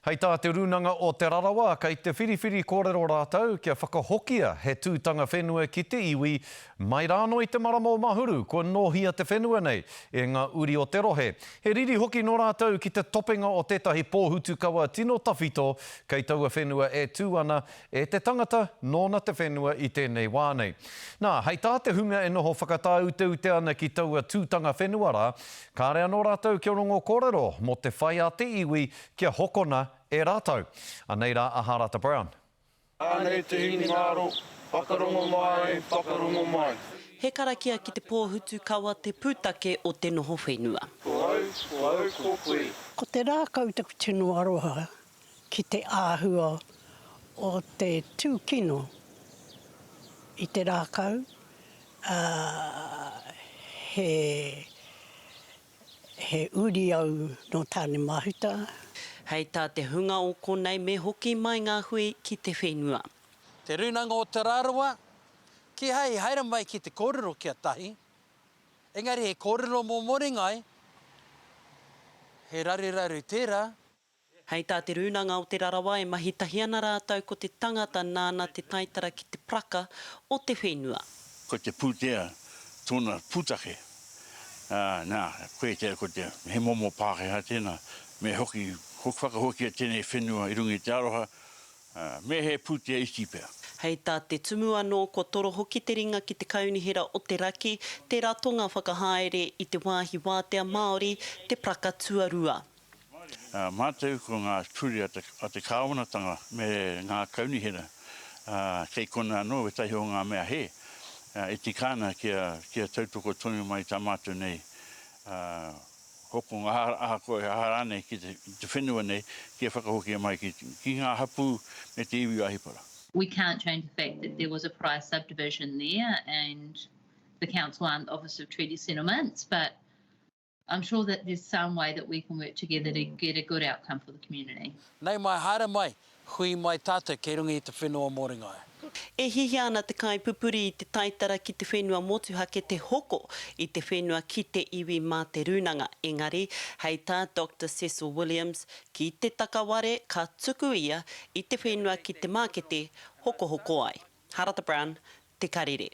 Hei tā Te Rūnanga o Te Rarawa, kei te whiriwhiri kōrero rātou kia whakahokia he tūtanga whenua ki te iwi mai rānō i te marama o Mahuru kua nōhia te whenua nei e ngā uri o te rohe. He riri hoki nō rātou ki te topenga o tētahi pōhutukawa tino tawhito kei taua whenua e tū ana e te tangata nōna te whenua i tēnei wā nei. Nā, hei tā te hunga e noho whakatāuteute ana ki taua tūtanga whenua rā, kāre anō rātou kia rongo kōrero mō te whai a te iwi kia hokona e rātou. Anei rā a Harata Brown. Anei te hinengaro, whakarongo mai, whakarongo mai. He karakia ki te pōhutukawa te pūtake o te noho whenua. Ko au, ko au, ko koe. Ko te rākau taku tino aroha ki te āhua o te tūkino i te rākau, ā, he He uri au nō Tāne-mahuta. Hei tā te hunga o konei me hoki mai ngā hui ki te whenua. Te Rūnanga o Te Rarawa, kīhai i haere mai ki te kōrero ki a Tahi, engari he kōrero mō Moringai, he raruraru tērā. Hei tā Te Rūnanga o Te Rarawa e mahi tahi ana rātou ko te tangata nāna te taitara ki te paraka o te whenua. Ko te pūtea tōna pūtake, ā, nā, koe te, ko te, he momo Pākehā tēnā, me hoki, hoki whakahokia tēnei whenua i runga i te aroha, ā, me he pūtea iti pea. Hei tā Te Tumu anō, kua toro hoki te ringa ki te Kaunihera o te Raki, te ratonga whakahaere i te wāhi wātea Māori, te paraka tuarua. Mātou ko ngā ture a te kāwanatanga me ngā kaunihera, kei konā anō wētahi o ngā mea hē, e tika ana kia tautoko tonu mai tā mātou nei hokonga ahakoa he aha rānei ki te whenua nei kia whakahokia mai ki ngā hapū me te iwi o Ahipara. We can't change the fact that there was a prior subdivision there and the council aren't the Office of Treaty Settlements, but I'm sure that there's some way that we can work together to get a good outcome for the community. Nei mai, haere mai, hui mai tātou kei runga i te whenua Moringai. E hiahia ana te kaipupuri i te taitara ki te whenua motuhake te hoko i te whenua ki te iwi mā te rūnanga, engari, hei tā Doctor Cecil Williams, ki te takaware ka tuku ia i te whenua ki te mākete hokohoko ai. Harata Brown, Te Karere.